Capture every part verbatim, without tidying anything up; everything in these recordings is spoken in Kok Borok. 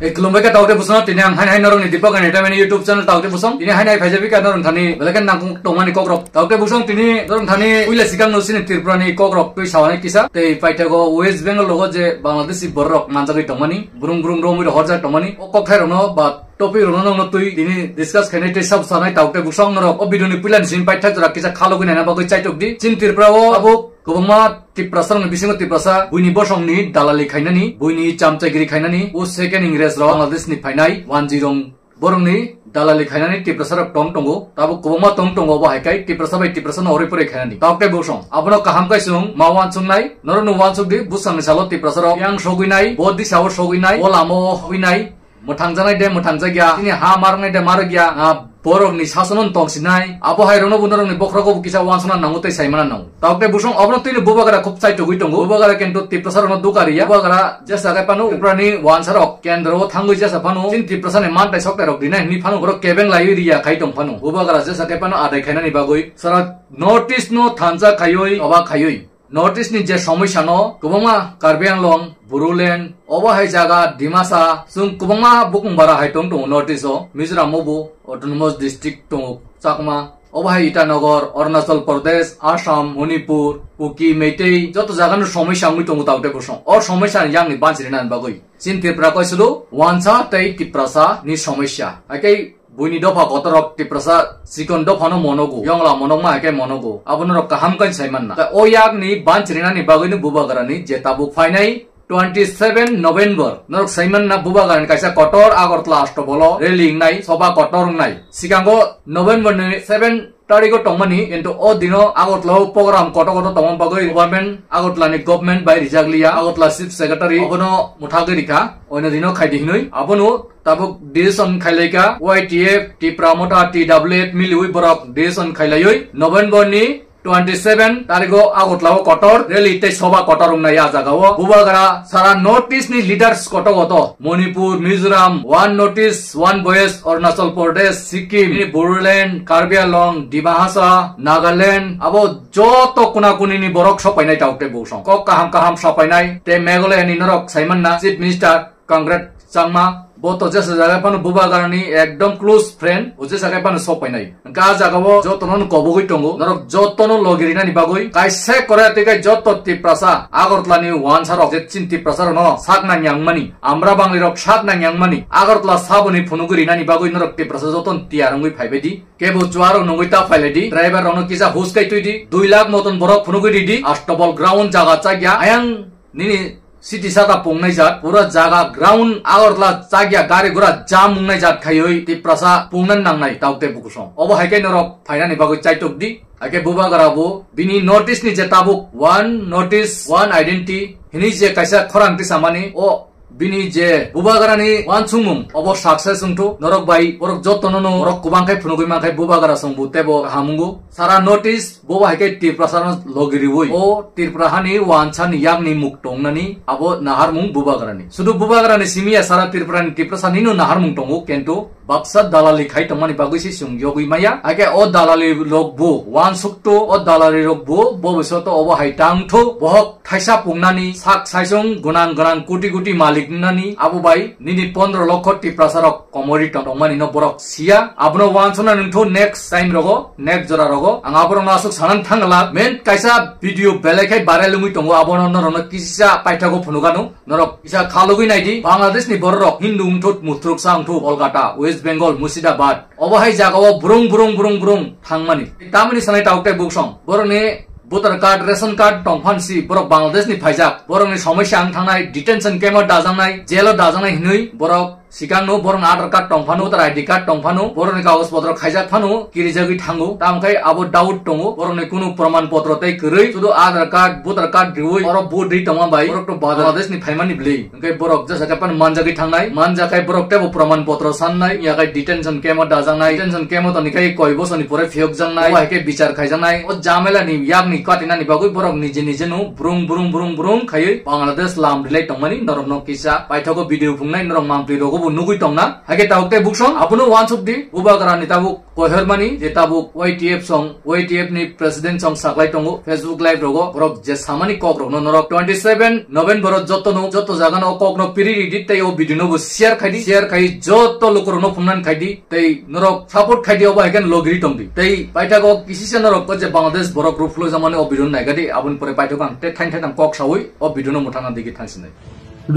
Ei, khulumbai kha taote bwswng, tini ang haino haino norokni Deepak Entertainment YouTube channel taote bwswng. Tini haino hai phaijak bikha norok thani belai khe nangkuk tongmani kokrok. Taote bwswng tini norok thani puila swkangno chini Tripurani kokrok twi sawanai kisa. Tei paithago West Bengal rogo je Bangladeshi bororok manjagwi tongmani, brung brung romwi rok horjak tongmani. O kokthairokno ba topic rokno nokno twi tini discuss khainai tei sab sanai taote bwswng norok o video ni puilani simi paithak jora kisa khalogwi naina bagwi chaitok di. Chini Tripura o abo kwbangma Tiprasa rokni bisingo Tiprasa buini bosongni dalali khainani, buini chamchagiri khainani, o second Ingres rok Bangladesh ni phainai, wanjwi rong borokni dalali khainani Tiprasa rok tong tongo, tabuk kwbangma tong tongo, obo hai kai Tiprasa bai Tiprasa no oroi poroi khainani. Tabuk tei bosong abono kaham kai chwng ma wansuknai, norokno wansuk di, bwsangni salo Tiprasa rok yang sogwi nai, bo disa o sogwi nai, o lama o hogwi nai, mwthangjaknai de mwthangjak ya, chini ha maroknai de marok ya, ah, borokni sasono tongsinai, abo hai rokno bo norokni bokhorogo bo kisa wansukna nango tei saimana nango. Tabuk tei bosong obono twino bubagra khub chaitogwi tongo. Bubagra kintu Tiprasa rokno duka riya. Bubagra jesa kai phano Tripurani wansarok kendro o thangwi jesa phano chini Tiprasani mantai soktai rok rinai hwnwi phano borok kebeng laiwi riya khai tong phano. Bubagra jesa kai phano adai khainani bagwi sara North East no thansa khaiwi oba khaiwi North East ni je somosya no kwbangma Karbi Anglong, Bodoland, obo hai jaga Dimasa, chwng kwbangma bukung bara hai tong tongo North East o, Mizoram o bo autonomous district tongo, Chakma, obo hai Itanagar, Arunachal Pradesh, Assam, Manipur, Kuki, Meitei, joto jaga no somosya wngwi tongo tabuk tei bosong. O somosya ni yang ni banchiri nani bagwi chini Tripura koisulu wansa tei Tiprasa ni somosya. Hai khe buini dopha kotorok Tiprasa chikon dophano monogo, yongla monokma hai khe monogo. Abono rok kaham khe sai manna. Ta o yakni banchirinani bagwino bubagrani je tabuk phainai twenty seven November. Norok sai manna bubagrani kaisa kotor Agartala Astabolo rally wngnai, soba kotor wngnai. Sikango November ni seven tarigo tongmani, kintu o dino Agartala o program kotor kotor tongma bagwi government, Agartala ni government bai rijak liya, Agartala chief secretary obono mwthagwi rikha, oino dino khaidi hinwi. Abono tabuk decision khailaikha, Y T F, Tipra Motha, T W F miliwi borok decision khailaiwi November ni twenty seven tarigo Agartala o kotor rally tei soba kotor wngnai. A jaga o bubagra sara North East ni leaders kotor kotor, Manipur, Mizoram, One North East, One Voice, Arunachal Pradesh, Sikkim, Bodoland, Karbi Anglong, Dima Hasao, Nagaland, abo joto kuna kuni ni borok sopainai tabuk tei bosong. Kok kaham kaham sopainai tei Meghalaya ni norok sai manna Chief Minister Conrad Sangma, bo to jesa jaga phano bubagrani ekdom close friend, o jesa jaga phano sok painai. Hwnkhe a jaga o jotono no kobogwi tongo, norok jotono logi rinani bagwi kaisa kore tei kai joto Tiprasa Agartala ni wansa rok je chini Tiprasa rok no sak nang yang mani, Amra Bangli rok sak nang yang mani, Agartala saboni phunugwi rinani bagwi norok Tiprasa jotono tiyar wngwi phaibai di. Kebo chuarok nungwi ta phailai di, driver rok no kisa hus kai twi di, dui lakh moton borok phunugwi ridi, Astabol ground jaga chakya, ayang nini city saka pungnai jat, pura jaga ground Agartala chakya gari gura jam wngnai jat khaiwi Tiprasa pungna nangnai tabuk tei bukusong. Obo hai khe norok phainani bagwi chaitok di, hai khe bubagra bo bini North East ni je tabuk One North East, One Identity hinwi je kaisa khorang tisamani, o bini je bubagrani wansukmung obo success wngthu, norok bai borok jotono no borok kwbang khe phunugwi mankhe bubagra song bo tebo kaham wngo. Sara North East bo hai khe Tiprasa no logi riwi o Tripura hani wansa ni yakni muk tongnani abo naharmung bubagrani. Sudu bubagrani simi ya, sara Tripura ni Tiprasa ni no naharmung tongo, kintu baksa dalali khai tongmani bagwi se chwng yogwi maya. Hakhe o dalali rok bo wansukto, o dalali rok bo bobiswato obo hai tangtho, bohok thaisa pungnani, sak saisung gwnang gwnang koti koti malik wngnani, abo bai nini pondro lokho Tiprasa rok komori tong tongmani no borok siya. Abono wansukna nungtho next time rogo, next jora rogo. Ang aborokno aswk sanang thangla, main kaisa video belai khai viral wngwi tongo, abono norokno kisa paithago phunukano. Norok kisa khalugwi naidi, Bangladesh ni borok rok Hindu wngthu, mutruksa wngthu, Kolkata, West Bengal, Murshidabad, obo hai jaga o brung brung brung brung thangmani. Tamoni sanai tabuk tei buksong. Borokni voter card, ration card tong phan si borok Bangladesh ni phaijak. Borokni somosya wng thangnai, detention camp o dajaknai, jail o dajaknai hinwi borok sikangno borokni Aadhaar card tong phano, voter I D card tong phano, borokni kagoj potro khaijak phano kirijagwi thango. Tamo khe abo doubt tongo, borokni kunu proman potro tei kwrwi, sudu Aadhaar card, voter card riwi oro vote ri tongma bai borok to Bangladesh ni phaimani bwlwi. Hwnkhe borok jesa khe phano manjagwi thangnai, manjak khai borok teibo proman potro sannai, ya khai detention camp o dajaknai, detention camp o toni khai koi bosorni pore phiyokjaknai, obo hai khe bichar khaijaknai. O jamela ni yakni katinani bagwi borok nije nije no brung brung brung brung khaiwi Bangladesh lam rilai tongmani norokno kisa paithago video phungnai, norok mangtwi rogo nugwi tongna. Haikhe tabuk tei buksong abono wansuk di, bubagrani tabuk koihormani je tabuk Y T F song, Y T F ni president song saklai tongo Facebook live rogo, borok je samani kok rokno norok twenty seven November o jotono, joto jagano o kokno piri ridi tei o video no bo share khaidi, share khai joto lukurokno phunnan khaidi tei norok support khaidi, obo haikhe logiri tongdi. Tei paithago kisisa norok ko je Bangladesh borok ruphulo jamani o video naigadi, aboni pore paithago ang tei thain thain kok sawi o video no muthana digi thangsinai.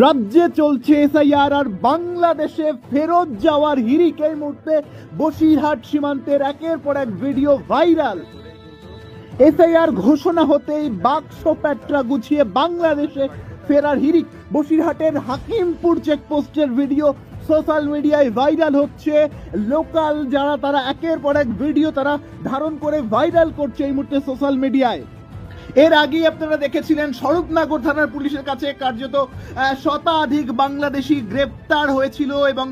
রাজ্যে চলছে এসআইআর, আর বাংলাদেশে ফেরত যাওয়ার হিড়িক। এই মুহূর্তে বসিরহাট সীমান্তের একের পর এক ভিডিও ভাইরাল। এসআইআর ঘোষণা হতেই বাক্স প্যাট্রা গুছিয়ে বাংলাদেশে ফেরার হিড়িক। বসিরহাটের হাকিমপুর চেকপোস্টের ভিডিও সোশ্যাল মিডিয়ায় ভাইরাল হচ্ছে। লোকাল যারা, তারা একের পর এক ভিডিও তারা ধারণ করে ভাইরাল করছে এই মুহূর্তে সোশ্যাল মিডিয়ায়। এর আগেই আপনারা দেখেছিলেন স্বরূপনগর থানার পুলিশের কাছে কার্যত, আহ, শতাধিক বাংলাদেশি গ্রেপ্তার হয়েছিল এবং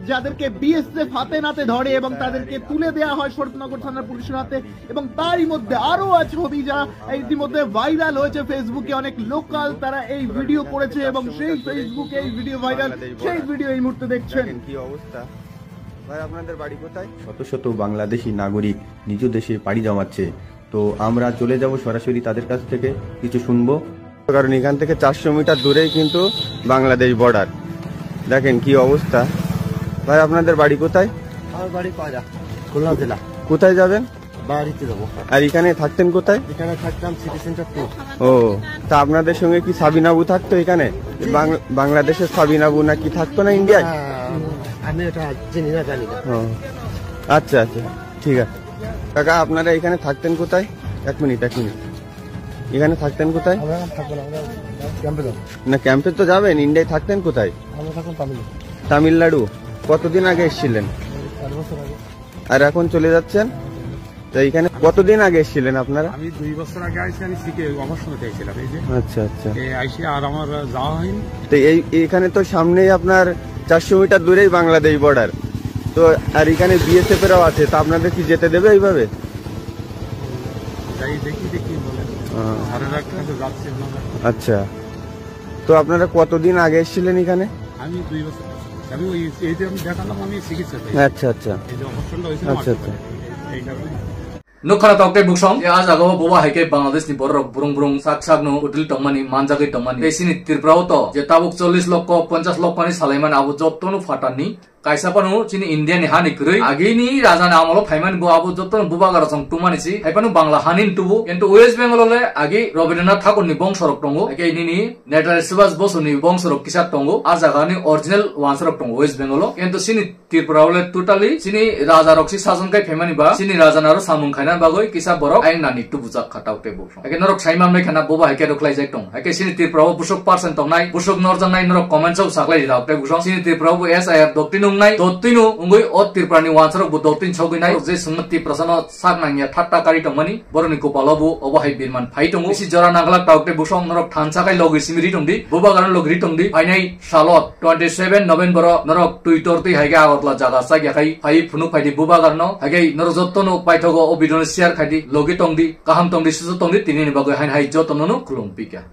যাদেরকে বিএসএফ হাতে নাতে ধরে এবং তাদেরকে তুলে দেয়া হয় স্বরূপনগর থানার পুলিশের হাতে। এবং তারই মধ্যে আরো আজ ছবি যা ইতিমধ্যে ভাইরাল হয়েছে ফেসবুকে, অনেক লোকাল তারা এই ভিডিও করেছে এবং সেই ফেসবুকে এই ভিডিও ভাইরাল, সেই ভিডিও এই মুহূর্তে দেখছেন। দেখেন কি অবস্থা। ভাই, আপনাদের বাড়ি কোথায়? শত শত বাংলাদেশি নাগরিক নিজ দেশে পাড়ি জমাচ্ছে। তো আমরা চলে যাব সরাসরি তাদের কাছ থেকে কিছু শুনবো। কারণ এখান থেকে চারশো মিটার দূরেই কিন্তু বাংলাদেশ বর্ডার। দেখেন কি অবস্থা। ভাই, আপনাদের বাড়ি কোথায়? আমার বাড়ি পায়রা, খুলনা জেলা। কোথায় যাবেন? বাড়িতে যাবো। আর এখানে থাকতেন কোথায়? এখানে থাকতাম সিটি সেন্টার টু। ও, তা আপনাদের সঙ্গে কি সাবিনাবু থাকতো এখানে? জি, জি। বাং-, বাংলাদেশের সাবিনাবু নাকি থাকতো না ইন্ডিয়ায়? হ্যাঁ, আমি এটা চিনি না, জানি না। ও, আচ্ছা, আচ্ছা, ঠিক আছে। কাকা, আপনারা এখানে থাকতেন কোথায়? এক মিনিট, এক মিনিট। এখানে থাকতেন কোথায়? আমরা এখন থাকবো না, আমরা ক্যাম্পে যাবো। না, ক্যাম্পে তো যাবেন, ইন্ডিয়ায় থাকতেন কোথায়? আমরা থাকবো তামিল। তামিলনাড়ু। কতদিন আগে এসেছিলেন? এই চার বছর আগে। আর এখন চলে যাচ্ছেন? তো এখানে কতদিন আগে এসেছিলেন আপনারা? আমি দুই বছর আগে আইছি, আমি শিখে অবসর পেয়েছিলাম, এই যে। আচ্ছা, আচ্ছা। এই আইসি আর আমার যাওয়া হয়নি। তো এই, এখানে তো সামনেই আপনার চারশো মিটার দূরেই বাংলাদেশ বর্ডার। তো আর এখানে বিএসএফ এরাও আছে, তা আপনাদের কি যেতে দেবে এইভাবে? যাই দেখি, দেখি বলে। হ্যাঁ। সারা রাত কিন্তু যাচ্ছে ওনারা। আচ্ছা। তো আপনারা কতদিন আগে এসেছিলেন এখানে? আমি দুই বছর। আমি ওই, এই যে আমি দেখালাম, আমি চিকিৎসা চাই। আচ্ছা, আচ্ছা। এই যে অপারেশনটা হয়েছে, আচ্ছা, আচ্ছা। এই কারণে। Nukha na tokte buksong, ya jaga o boba hai khe Bangladesh ni borok burung burung sak sak no hotel tongmani, manjagwi tongmani. Tei chini Tripura o to je tabuk chollish lokho, ponchash lokho ni salaimani abo joto no phatar ni. Kaisa phano chini India ni hani kwrwi agini raja ni amolo phaimani bo abo joto no bubagra song tumani si. Hai phano Bangla hani ni tubu. Kintu West Bengal o le agi Rabindranath Thakur ni bongso rok tongo. Age nini Netajee Subhash Bosu ni bongso rok kisa tongo. A jaga ni original wansa rok tongo West Bengal o. Kintu chini Tripura o le totally chini raja rok si sason khai phaimani ba chini raja naro samung khaina bagwi kisa borok ain nani tubujak kha tau tei bo. Haikhe norok sai manbai khana boba haikhe rwkhlai jak tong. Haikhe chini Tripura o busuk percent tongnai, busuk norjaknai norok comment o saklai rok tei busong. Chini Tripura o bo S I R doktino wngnai, doktino wngwi o Tripura ni wansa rok bo doktin sogwi nai. Je songma Tripura sano sak nangya thatta kari tongmani, boroni kopalo bo obo hai birman phai tongo. Bisi jora nangla tau tei busong norok thansa khai logi simi ri tongdi, boba gana logi ri tongdi. Phainai salot twenty seven November o norok Twitter twi haikhe Agartala jaga chak ya khai phai phunuk phaidi bubagarno. Haikhe norok jotono paithogo o video no share khaidi, logi tongdi, kaham tongdi, susu tongdi, tini ni bagwi hain hai jotono no khulum pika.